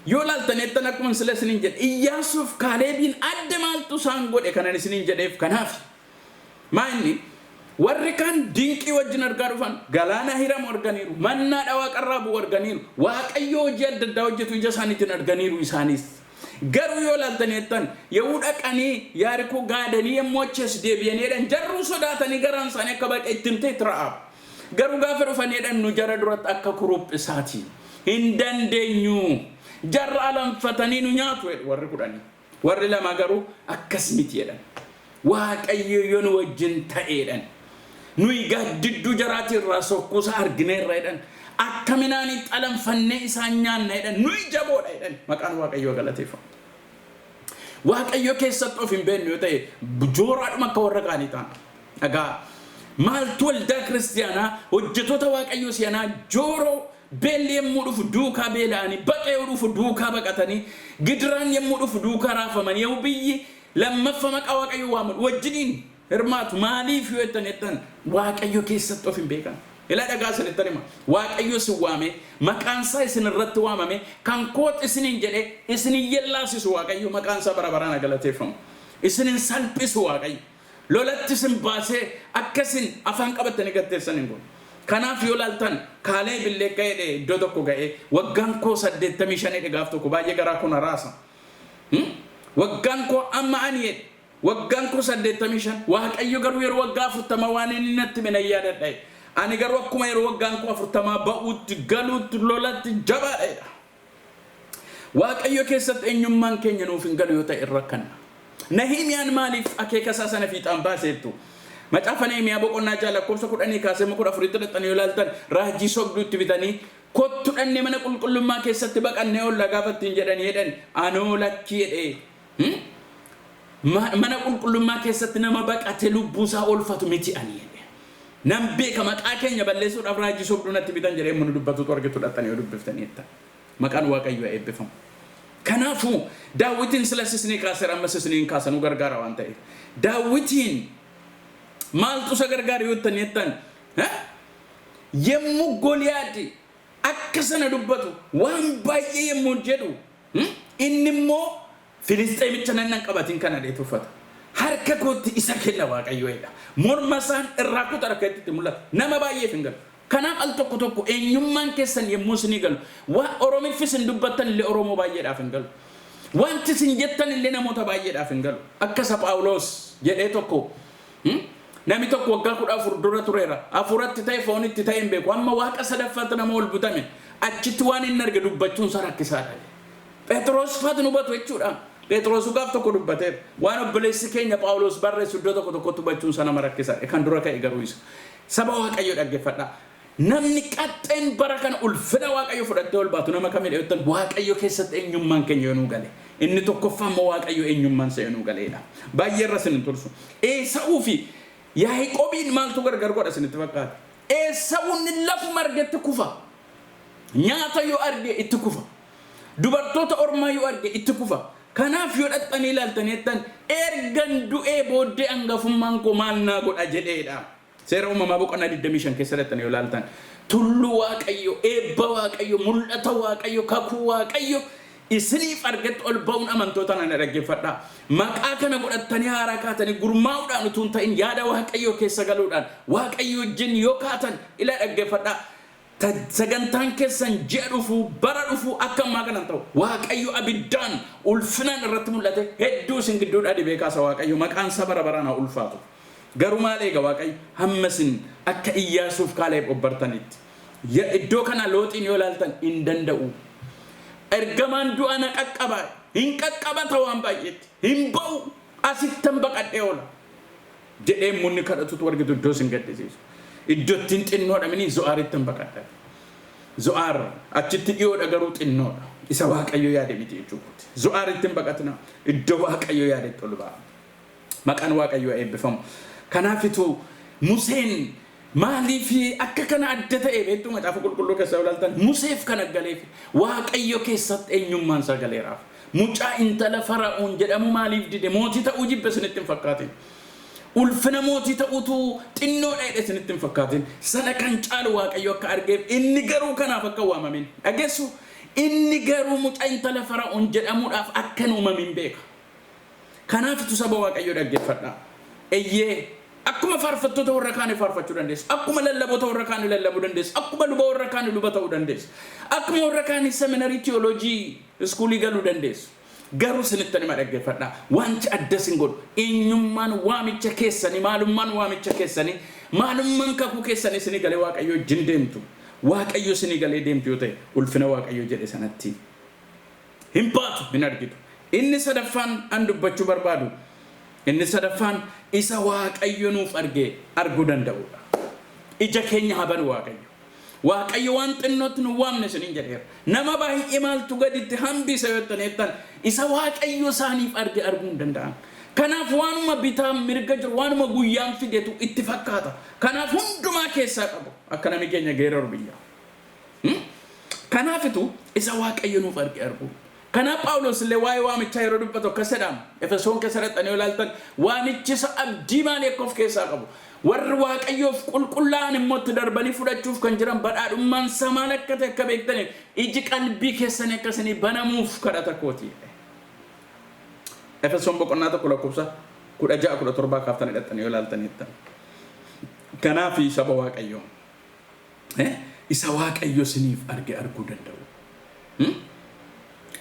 yoo laaltan jettan, akkuma sila isiniin jedhe, Iyyaasuuf Kaaleebiin adda maaltu isaan godhe kanan isiniin jedheef kanaaf. Maa inni warri kaan dinqii wajjin argaa dhufan, galaana hiramu arganiiru, mannaadha waaqarraa bu'u arganiiru, Waaqayyo hojii adda addaa hojjetu ija isaaniitiin arganiiru isaanis. Garuu yoo laaltan jettan, yommuu dhaqanii Yaarikoo gaadanii, yommuu achi as deebi'anii jedhan, jarruu sodaatanii garaan isaanii akka baqe itti himtee Ra'aab. Garuu gaafa dhufanii jedhan, nu jara duratti akka kuruphisaati. Hin dandeenyu. Jarra alanfatanii nu nyaatu jedhu warri 10. Warri lama garuu akkas miti jedhan. Waaqayyo yoo nu wajjin ta'eedhan. Nuyi gaaddidduu jaraatii irraa sokkuusaa argineerra jedhan. Akka minaanii xalanfannee isaan nyaanna jedhan. Nuyi jaboodha jedhan. Maqaan Waaqayyoo galateeffamu. Waaqayyo keessatti of hin beeknu yoo ta'e, jooraadhuma akka warra kaanii taana. Dhagaa, maaltu waldaa kiristiyaanaa, hojjetoota Waaqayyoo si'anaa jooroo, beelli yommuu dhufu duukaa beela'anii, baqee yoo dhufu duukaa baqatanii, gidiraan yommuu dhufu duukaa raafamanii, yommuu biyyi lammaffa maqaa Waaqayyoo waamu wajjiniin hirmaatu, maaliif yoo jettan, Waaqayyo keessatti of hin beekan. Ilaa, dhagaa, isinittan hima. Waaqayyo isin waame, maqaan isaa isin irratti waamame, kan koot isiniin jedhe isin hin yellaasisu Waaqayyo. Maqaan isaa bara baraan galateeffamu. Isin hin salphisu Waaqayyo. Lolatti isin baasee akka isin afaan qabattanii gatteessan hin godhu. Kanaaf yoo laaltan, Kaaleeb illee akka jedhe iddoo tokko ga'ee, waggaan koo 85 gaaf tokko baay'ee garaa koo na raasa. Waggaan koo amma ani jedhe, waggaan koo 85, Waaqayyo garuu yeroo waggaa 40 waan inni natti hime nan yaadadha. Ani garuu akkuma yeroo waggaan koo 40 ba'uutti galuutti lolatti jabaadha jedha. Waaqayyo keessatti eenyummaan keenya nuuf hin galu yoo ta'e, irra rakkanna. Nahimiyaan maaliif akeeka isaa sana fiixaan baaseettu? Macaafa Nahimiyaa boqonnaa 6 lakkoofsa 10 kaasee 14tti dhaqxanii yoo ilaaltan, raajii sobduu itti bitanii, kottu dhannee mana qulqullummaa keessatti baqannee oolla gaafa ittiin jedhanii jedhan, anoo lakkii jedhee. Mana qulqullummaa keessatti nama baqate lubbuu isaa oolfatu miti ani jedhe. Nan beeka, maqaa keenya balleessuudhaaf raajii sobduu natti bitan jedhee yommuu dubbatutu argitu dhaqxanii yoo dubbiftanii jettan. Maqaan Waaqayyoo eebbifamu. Kanaafuu Daawwitiin silas isinii kaaseera, ammas isiniin kaasanuu gargaara waan ta'eef. Daawwitiin maaltu isa gargaara yoo jettanii jettan, yommuu Goliyaad akka sana dubbatu, waan baay'ee yommuu jedhu, inni immoo Filisxeemicha nan qabatin kana dheetu uffata. Harka kootti isa kenna Waaqayyo jedha. Morma isaan irraa kuta harka itti mul'ata. Nama baay'eef hin galu. Kanaaf al tokko tokko eenyummaan keessan yommuu isinii galu, waa Oromiffi isin dubbattan illee Oromoo baay'eedhaaf hin galu. Wanti isin jettan illee namoota baay'eedhaaf hin galu. Akka isa Phaawulos jedhee tokko, namni tokko waggaa 14 dura tureera. Hafuuratti ta'e foonitti ta'e hin beeku. Amma waaqa sadaffaatti nama ol butame. Achitti waan inni arge dubbachuun isaa rakkisaadha. Phexros faatu nu hubatu jechuudha. Phexros gaaf tokko dubbateera. Waan obboleessi keenya Phaawulos barreessu iddoo tokko tokkotti hubachuun isaa nama rakkisaadha. Kan dura ka'e garuu isa. Saba Waaqayyoo, dhaggeeffadhaa. Namni qaxxeen bara kana ulfina Waaqayyo fudhattee ol baatu nama kamidha yoo jettan, Waaqayyo keessatti eenyummaan keenya yoo nuu gale. Inni tokkoffaa immoo Waaqayyo eenyummaan isaa yoo nuu galeedha. Baay'ee irra isin hin tursu. Eesa'uu fi Yaaqoobiin maaltu gargar godha isinitti fakkaata? Eesa'uun lafuma argetti kufa. Nyaata yoo arge itti kufa. Dubartoota ormaa yoo arge itti kufa. Kanaaf yoo dhaqxanii ilaaltanii jettan, ergan du'ee booddee hangafummaan koo maal naa godha jedheedha. Seera Uumamaa boqonnaa 25 keessa dhattanii yoo ilaaltan, tulluu Waaqayyo, eebba Waaqayyo, mul'ata Waaqayyo, kakuu Waaqayyo isiniif argatti ol ba'uun amantoota nana dhaggeeffadhaa. Maqaa kana godhattanii haaraa kaatanii gurmaa'uudhaan utuu hin ta'in, yaada Waaqayyoo keessa galuudhaan Waaqayyo wajjin yoo kaatan, ilaa dhaggeeffadhaa. Sagantaan keessan ji'a dhufuu, bara dhufuu akka ammaa kanan ta'u, Waaqayyo abiddaan ulfinaan irratti mul'ate hedduu isin gidduudhaa dibee kaasa. Waaqayyo maqaan isaa bara baraan haa ulfaatu. Garuu maal eega Waaqayyo? Hamma isin akka Iyyaasuuf Kaaleeb obbartanitti. Iddoo kana Looxiin yoo ilaaltan, hin danda'u. Ergamaan du'a na qaqqaba, hin qaqqabata, waan baay'eetti hin ba'u, asittan baqadhee oola jedhee munni kadhatutu argitu. Iddoo isin gaddisiisu. Iddoo ittiin xinnoodha mini Zo'aarittan baqadha. Zo'aar achitti dhiyoodha, garuu xinnoodha. Isa Waaqayyo yaade miti jechuudha. Zo'aaritti hin baqatina. Iddoo Waaqayyo yaadetti ol ba'a. Maqaan Waaqayyoo eebbifamu. Kanaafitu Museen maaliif akka kana adda ta'e beektu? Macaafa Qulqulluu keessa yoo ilaaltan, Museef kan galeef Waaqayyo keessatti eenyummaan isaa galeeraaf. Mucaa intala Fara'oon jedhamu maaliif dide? Mootii ta'uu jibbe isinitti hin fakkaatin. Ulfina mootii ta'uutu xinnoodha jedhe isinitti hin fakkaatin. Sana kan caalu Waaqayyo akka argeef, inni garuu kanaaf akka waamamin. Dhageessu, inni garuu mucaa intala Fara'oon jedhamuudhaaf akka hin uumamin beeka. Kanaafitu saba Waaqayyoo dhaggeeffadhaa. Eyyee, akkuma faarfattoota warra kaanii faarfachuu dandeessu. Akkuma lallaboota warra kaanii lallabuu dandeessu. Akkuma luba warra kaanii luba ta'uu dandeessu. Akkuma warra kaanii seminarii tiyooloojii iskuulii galuu dandeessu. Garuu isinitti nima dhaggeeffadhaa. Wanti adda isin godhu eenyummaan waamicha keessanii, maalummaan waamicha keessanii, maalummaan kakuu keessanii isinii galee Waaqayyo wajjin deemtu. Waaqayyo isinii galee deemtu yoo ta'e, ulfina Waaqayyo jedhe sanatti hin baatu, hin argitu. Inni sadaffaan an dubbachuu barbaadu, inni sadaffaan isa Waaqayyo nuuf arge arguu danda'udha. Ija keenya haa banu Waaqayyo. Waaqayyo waan xinnootti nu waamne isiniin jedheera. Nama baay'ee maaltu gaditti hambisa yoo jettan, isa Waaqayyo isaaniif arge arguu hin danda'an. Kanaaf waanuma bitaa mirga jiru, waanuma guyyaan fidetu itti fakkaata. Kanaaf hundumaa keessaa qabu akka namni keenya geeraru biyya. Kanaafitu isa Waaqayyo nuuf arge argu. Kanaaf Phaawulos illee waa'ee waamichaa yeroo dubbatu akkas jedhama. Efesoon keessa dhaqxanii yoo ilaaltan, waamichi isa abdii maalii akka of keessaa qabu, warri Waaqayyoof qulqullaa'an immoo itti darbanii fudhachuuf kan jiran badhaadhummaan isaa maal akka ta'e akka beektaniif iji qalbii keessanii akka isinii banamuuf kadhata kooti. Efesoon boqonnaa 1 lakkoofsa 16 17 kaaftanii dhaqxanii yoo ilaaltaniittan. Kanaaf saba Waaqayyoo, isa Waaqayyo isiniif arge arguu danda'u.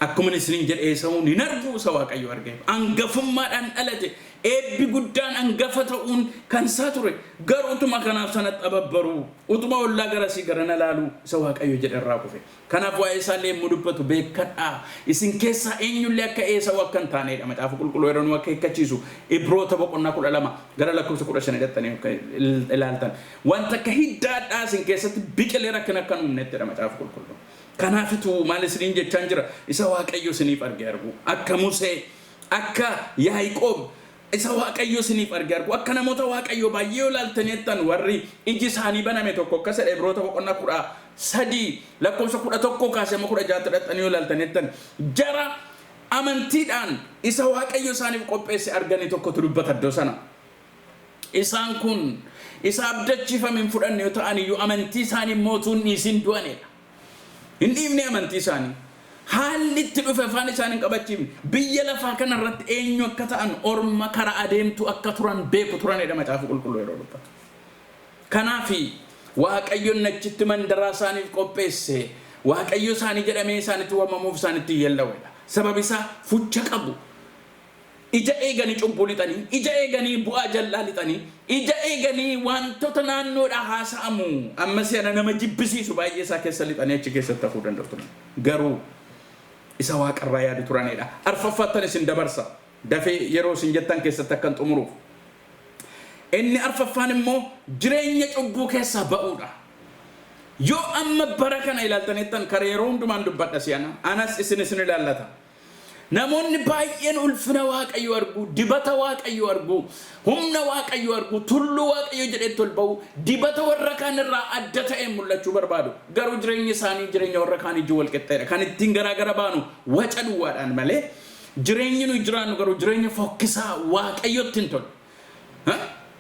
Akkuma isiniin jedhe, Esaawun hin argu isa Waaqayyo arge. Hangafummaadhaan dhalate. Eebbi guddaan hangafa ta'uun kan isaa ture. Garuu utuma kanaaf sanatti ababbaruu, utuma ollaa garasii garana laaluu, isa Waaqayyo jedhe irraa kufe. Kanaaf waa'ee isaallee yommuu dubbatu, beekkadhaa. Isin keessaa eenyullee akka Esawu akka hin taanedha. Macaafa Qulqulluu yeroo nu akeekkachiisu, Ibroota boqonnaa 12 gara lakkoofsa 15 hidhattanii akka ilaaltan. Wanta akka hiddaadhaa isin keessatti biqilee rakkina akka hin uumnettidha Macaafa Qulqulluu. Kanaafitu maal isiniin jechaan jira? Isa Waaqayyo isiniif arge argu. Akka Musee, akka Yaaqoob, isa Waaqayyo isiniif arge argu. Akka namoota Waaqayyo baay'ee yoo ilaaltanii jettan, warri iji isaanii baname tokko akkas jedha. Ibroota boqonnaa 13 lakkoofsa 11 kaasee amma 16tti dhaqxanii yoo ilaaltanii jettan, jara amantiidhaan isa Waaqayyo isaaniif qopheesse arganii tokkotu dubbata iddoo sana. Isaan kun isa abdachiifame hin fudhanne yoo ta'an iyyuu, amantii isaanii immoo utuu hin dhiisin du'anidha. Hin dhiifne amantii isaanii. Haalli itti dhufe afaan isaan hin qabachiifne. Biyya lafaa kana irratti eenyu akka ta'an, orma karaa adeemtu akka turan beeku turanidha Macaafa Qulqulluu yeroo dubbatu. Kanaaf Waaqayyoon achitti mandaraa isaaniif qopheesse, Waaqayyo isaanii jedhamee isaanitti waamamuuf isaanitti hin yella'uudha. Sababi isaa fucha qabu. Ija eeganii cubbuu lixanii, ija eeganii bu'aa jal'aa lixanii, ija eeganii wantoota naannoodhaa haasa'amu amma si'ana nama jibbisiisu baay'ee isaa keessa lixanii achi keessatti hafuu danda'u turan. Garuu isa waaqarraa yaadu turanidha. Arfaffaattan isin dabarsa. Dafee yeroo isin jettan keessatti akkan xumuruuf. Inni arfaffaan immoo jireenya cubbuu keessaa ba'uudha. Yoo amma bara kana ilaaltanittan, kara yeroo hundumaan dubbadha si'ana, anas isin isin ilaallata. Namoonni baay'een ulfina Waaqayyoo arguu, dibata Waaqayyoo arguu, humna Waaqayyoo arguu, tulluu Waaqayyoo jedhetti ol ba'uu, dibata warra kaan irraa adda ta'een mul'achuu barbaadu. Garuu jireenyi isaanii jireenya warra kaan ijji wal qixxeedha. Kan ittiin garaagara baanu waca duwwaadhaan malee, jireenyi nuyi jiraannu garuu jireenya fokkisaa Waaqayyotti hin tolu.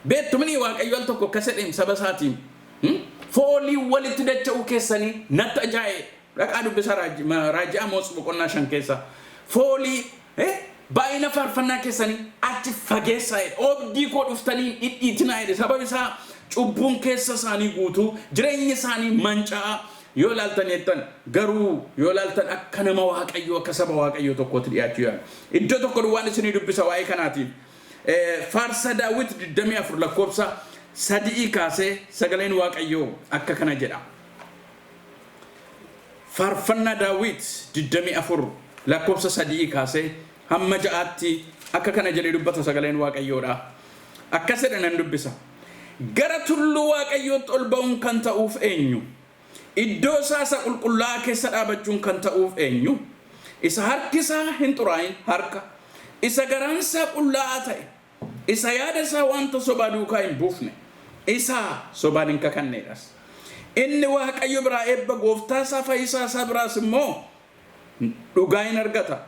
Beektumni Waaqayyo al tokko akkas jedheen saba isaatiin, "Foolii walitti dacha'uu keessanii natti ajaa'e." Dhaqaa dubbisa raajii Amoos boqonnaa 5 keessa. Foolii baay'ina faarfannaa keessanii achi fageessaa jedhe. Oobdii koo dhuftanii dhidhiitinaa jedhe. Sababa isaa cubbuun keessa isaanii guutuu, jireenyi isaanii manca'aa. Yoo ilaaltan jettan garuu, yoo ilaaltan, akka nama Waaqayyoo, akka saba Waaqayyoo tokkootti dhiyaachuu yaalu. Iddoo tokko duwwaan isinii dubbisa waa'ee kanaatiif. Faarsa Daawit 24 lakkoofsa 3 kaasee sagaleen Waaqayyoo akka kana jedha. Faarfannaa Daawit 24 lakkoofsa 3 kaasee hamma 6tti akka kana jedhee dubbata sagaleen Waaqayyoodha. Akkas jedha, nan dubbisa. "Gara tulluu Waaqayyootti ol ba'uun kan ta'uuf eenyu? Iddoo isaa isa qulqullaa'aa keessa dhaabachuun kan ta'uuf eenyu? Isa harki isaa hin xuraa'in harka, isa garaan isaa qullaa'aa ta'e, isa yaada isaa wanta sobaa duukaa hin buufne, isa sobaan hin kakanneedhas. Inni Waaqayyo biraa eebba, gooftaa isaa fayyisaa isaa biraas immoo dhugaa hin argata.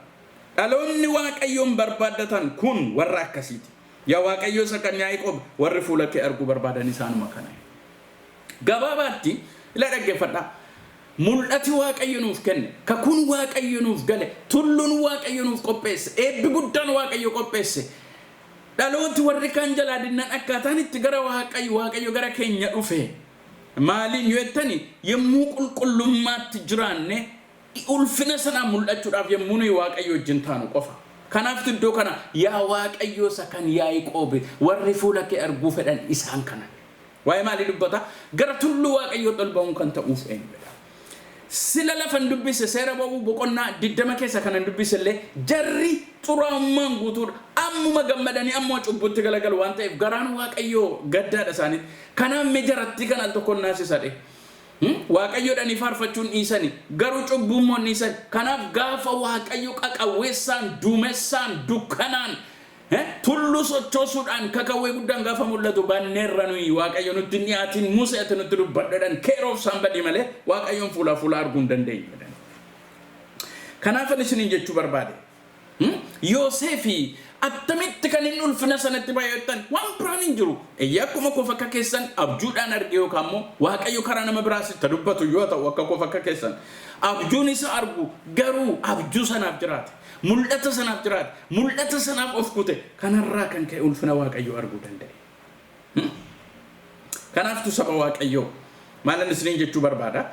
Dhaloonni Waaqayyoon barbaaddatan kun warra akkasiiti. Yaa Waaqayyo isa kan Yaaqoob, warri fuula kee arguu barbaadan isaanuma kana." Gabaabaatti ila dhaggeeffadhaa. Mul'ati Waaqayyo nuuf kenne, kakuun Waaqayyo nuuf gale, tulluun Waaqayyo nuuf qopheesse, eebbi guddaan Waaqayyo qopheesse. Dhalooti warri kaan jalaa dinnan akkaataan itti gara Waaqayyo, Waaqayyo gara keenya dhufe. Maaliin yoo jettani, yommuu qulqullummaatti jiraanne, ulfina sanaan mul'achuudhaaf yommuu nuyi Waaqayyo wajjin taanu qofa. Kanaaf iddoo kana, "Yaa Waaqayyo isa kan Yaaqoob, warri fuula kee arguu fedhan isaan kana." Waa'ee maalii dubbata? Gara tulluu Waaqayyootti ol ba'uun kan ta'uuf eenyudha? Sila lafan dubbise, Seera Ba'uu boqonnaa 20 keessa kanan dubbise illee, jarri xuraa'ummaan guutuudha. Ammuma gammadanii ammoo cubbutti galagalu waan ta'eef garaan Waaqayyoo gaddaadha isaaniitti. Kanaaf mee jarattii kan al tokkoon naasisadhe. Waaqayyoodhanii faarfachuun dhiisani, garuu cubbuu immoo dhiisan. Kanaaf gaafa Waaqayyo qaqawweessaan, duumessaan, dukkanaan, tulluu sochoosuudhaan kakawwee guddaan gaafa mul'atu, "Banneerra nuyi, Waaqayyo nutti hin dhiyaatin, Musee ati nutti dubbadhu," care of somebody malee Waaqayyoon fuula fuula arguu hin dandeenyu. Kanaaf ani isiniin jechuu barbaade. Yooseefi attamitti kan inni ulfina sanatti baay'atan waan biraan hin jiru. Eeyyaa, akkuma koof akka keessan abjuudhaan arge yookaan immoo Waaqayyo karaa nama biraas itti dubbatu yoo ta'u, akka koof akka keessan abjuun isa argu, garuu abjuu sanaaf jiraate. Mul'ata sanaaf jiraate. Mul'ata sanaaf of kute. Kanarraa kan ka'e ulfina Waaqayyoo arguu danda'e. Kanaaftu saba Waaqayyoo, maalan isiniin jechuu barbaada?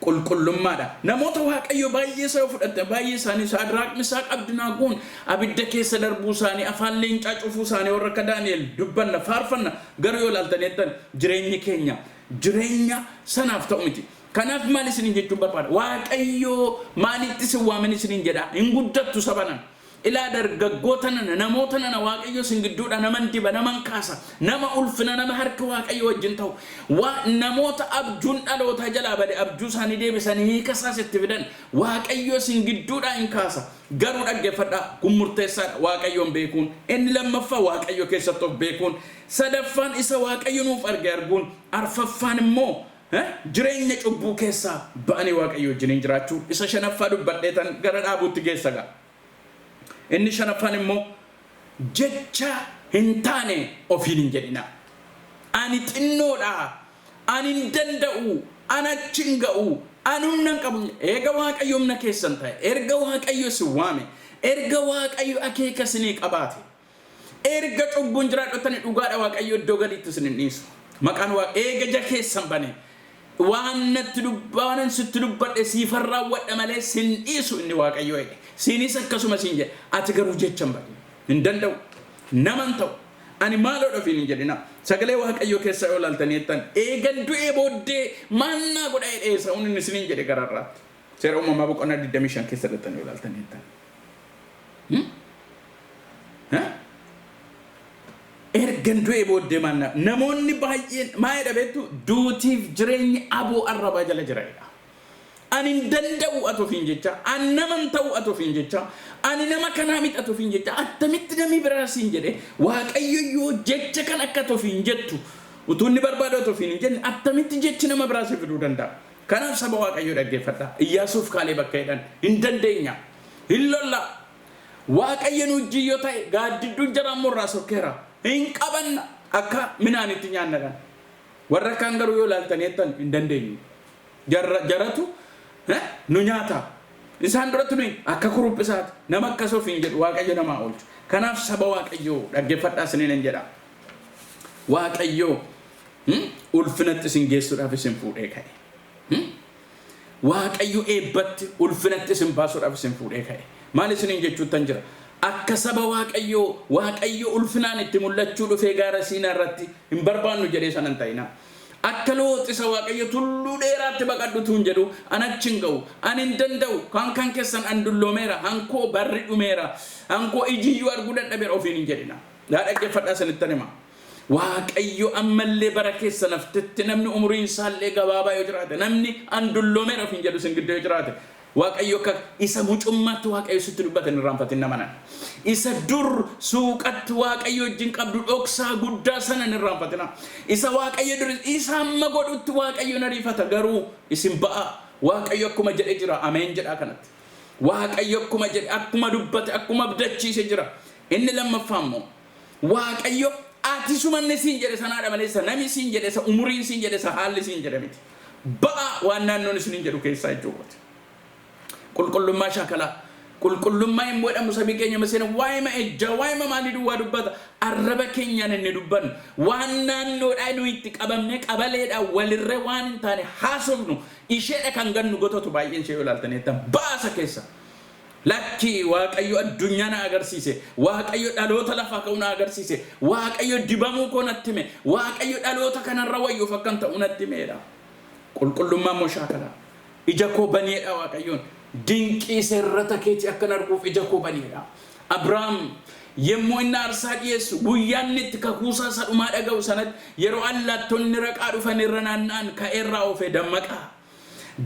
Qulqullummaadha. Namoota Waaqayyoo baay'ee isaa fudhatte, baay'ee isaanii, Saadiraaq, Misaaq, Abdinaagoon abidda keessa darbuu isaanii, afaan leencaa cufuu isaanii, warra akka Daani'el dubbanna, faarfanna, garuu yoo ilaaltan jettan jireenyi keenya jireenya sanaaf ta'u miti. Kanaaf maal isiniin jechuun barbaada? Waaqayyoo maalitti isin waamin isiniin jedha? Hin guddattu saba nan. Ilaa, dargaggoota nana, namoota nana, Waaqayyo isin gidduudha naman diba, naman kaasa, nama ulfina, nama harka Waaqayyo wajjin ta'u, waa namoota abjuun dhalootaa jalaa bade abjuu isaanii deebisanii hiika isaas itti fidan Waaqayyo isin gidduudhaa hin kaasa. Garuu dhaggeeffadhaa, kun murteessaadha: Waaqayyoon beekuun, inni lammaffaa Waaqayyo keessatti of beekuun, sadaffaan isa Waaqayyo nuuf arge arguun, arfaffaan immoo jireenya cubbuu keessaa ba'anii Waaqayyo wajjiniin jiraachuu. Isa shanaffaa dubbadheetan gara dhaabuutti geessa ga'a. Inni shanaffaan immoo jecha hin taane ofiin hin jedhina. "Ani xinnoodha, ani hin danda'u, ani achi hin ga'u, ani humna hin qabu." Eega Waaqayyo humna keessan ta'e, erga Waaqayyo isin waame, erga Waaqayyo akeeka isinii qabaate, erga cubbuun jiraadhottani, dhugaadha, Waaqayyo iddoo gadiitti isin hin dhiisu. Maqaan Waaqa eega ija keessan bane, waan natti waanan sitti dubbadhe siifan raawwadha malee sin dhiisu inni Waaqayyo jedhe. Siinis akkasuma siin jedhe. Ati garuu jecha hin badin. "Hin danda'u. Naman ta'u. Ani maaloodha" ofiin hin jedhina. Sagalee Waaqayyoo keessa yoo ilaaltanii jettan, "Eegan du'ee booddee maal naa godha?" jedhee Esaa'uun inni isiniin jedhe gararraatti. Seera Uumamaa boqonnaa 25 keessa dhattanii yoo ilaaltanii jettan. Ergan du'ee booddee maal na, namoonni baay'een maa jedha beektu? Duutiif jireenyi aboo arrabaa jala jira jedha. "Ani hin danda'u" ati ofiin jecha, "Ani nama hin ta'u" ati ofiin jecha, "Ani nama kanaa miti" ati ofiin jecha, attamitti namni biraa siin jedhe, Waaqayyo yoo jecha kan akka ati ofiin jettu utuu inni barbaadu ati ofiin hin jenne, attamitti jechi nama biraa si fiduu danda'a? Kanaaf saba Waaqayyoo, dhaggeeffadha. Iyyaasuuf Kaalee bakka jedhan, "Hin dandeenya. Hin lolla. Waaqayyo nu wajjin yoo ta'e, gaaddidduun jaraa immoo irraa sokkeera. Hin qabanna. Akka minaanitti nyaannadhaan. Warra kaan garuu yoo ilaaltanii jettan hin dandeenyu. Jaratu nu nyaata. Isaan duratti nuyi akka kuruphisaati. Nama akkas ofiin jedhu Waaqayyo namaa oolchu. Kanaaf saba Waaqayyoo dhaggeeffadhaa isiniin hin jedha. Waaqayyoo ulfinatti isin geessuudhaaf isin fuudhee ka'e. Waaqayyo eebbatti ulfinatti isin baasuudhaaf isin fuudhee ka'e. Maal isiniin jechuuttan jira? Akka saba Waaqayyoo Waaqayyo ulfinaan itti mul'achuu dhufee gaara Siinaa irratti hin barbaannu jedhee sana hin ta'inaa. Akka Loox isa Waaqayyo tulluu dheeraatti baqadhu tuun jedhu an achi hin ga'u, an hin danda'u, kan kan keessan an dulloomeera, hankoo barri dhumeera, hankoo ijiyyuu arguu dadhabeera ofiin hin jedhina. Yaa dhaggeeffadhaa isinittan hima. Waaqayyo ammallee bara keessan haftetti namni umuriin isaallee gabaabaa yoo jiraate, namni an dulloomeera ofiin jedhu isin gidduu yoo jiraate, Waaqayyo akka isa mucummaatti Waaqayyo sitti dubbate hin irraanfatin nama nana. Isa dur suuqatti Waaqayyo wajjin qabdu dhoksaa guddaa sana hin irraanfatina. Isa Waaqayyo dur isa amma godhutti Waaqayyo hin ariifata garuu isin ba'aa. Waaqayyo akkuma jedhe jira ameen jedhaa kanatti. Waaqayyo akkuma jedhe akkuma dubbate akkuma abdachiise jira. Inni lammaffaa immoo Waaqayyo ati suma inni siin jedhe sanaadha malee isa nami siin jedhe isa umuriin siin jedhe isa haalli siin jedhe miti. Ba'aa waan naannoon isiniin jedhu keessaa jechuudha. Qulqullummaa shaakalaa. Qulqullummaa hin godhamu sabii keenya maseena waa'ima ejjaa waa'ima maalii duwwaa dubbata arraba keenyaan inni dubbannu waan naannoodhaa nuyi itti qabamnee qabaleedhaa walirra waan hin taane haasofnu isheedha kan gannu gotatu baay'een ishee yoo ilaaltanii jettan baasa keessa. Lakki Waaqayyo addunyaa na agarsiise. Waaqayyo dhaloota lafaa ka'uu na agarsiise. Waaqayyo dibamuu koo natti hime. Waaqayyo dhaloota kanarra wayyuuf akkan ta'u natti himeedha. Qulqullummaa immoo shaakalaa. Ija koo baneedha Waaqayyoon. Dinqii seerrata keetii akkan arguuf ija koo baneedha. Abrahaam yommuu inni aarsaa dhiyeessu guyyaa inni itti kakuusaa isa dhumaa dhaga'u sanatti yeroo allaattonni raqaa dhufan irra naanna'an ka'eerraa oofee dammaqaa.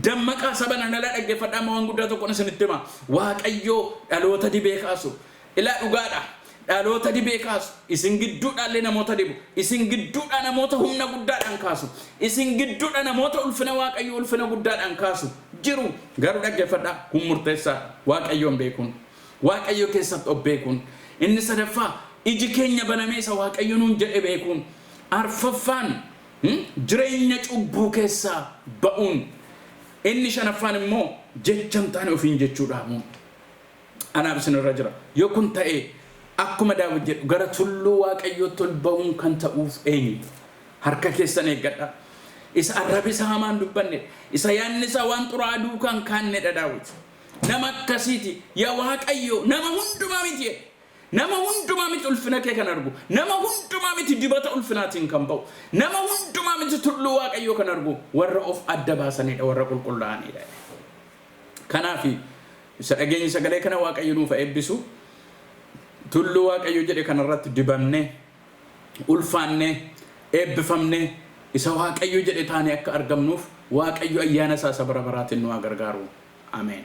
Dammaqaa saba nana ilaa dhaggeeffadhaa amma waan guddaa tokkon isinitti hima. Waaqayyo dhaloota dibee kaasu. Ilaa dhugaadha. Dhaloota dibee kaasu. Isin gidduudhaallee namoota dibu. Isin gidduudhaa namoota humna guddaadhaan kaasu. Isin gidduudha namoota ulfina Waaqayyo ulfina guddaadhaan kaasu jiru. Garuu dhaggeeffadhaa kun murteessaadha. Waaqayyoon beekuun. Waaqayyo keessatti of beekuun. Inni sadaffaa iji keenya banamee isa Waaqayyo nuun jedhe beekuun. Arfaffaan Jireenya cubbuu keessaa ba'uun. Inni shanaffaan immoo jecha hin taane ofiin jechuu dhaabuun. Anaaf isin irra jira. Yoo kun ta'e akkuma Daawit jedhu gara tulluu Waaqayyootti ol ba'uun kan ta'uuf eenyu? Harka keessan eeggadhaa. Isa arrabi isaa hamaan dubbannedha. Isa yaadni isaa waan xuraa'aa duukaa hin kaannedha Daawit. Nama akkasiiti. Yaa Waaqayyo nama hundumaa miti jedhe. Nama hundumaa miti ulfina kee kan argu. Nama hundumaa miti dibata ulfinaatiin kan ba'u. Nama hundumaa miti tulluu Waaqayyoo kan argu. Warra of adda baasanidha, warra qulqullaa'anidha. Kanaaf isa dhageenyi sagalee kana Waaqayyo nuuf haa eebbisu. Tulluu Waaqayyo jedhe kanarratti dibamnee, ulfaannee, eebbifamnee isa Waaqayyo jedhe taanee akka argamnuuf Waaqayyo ayyaana isaa isa bara baraatiin nu haa gargaaru. Ameen.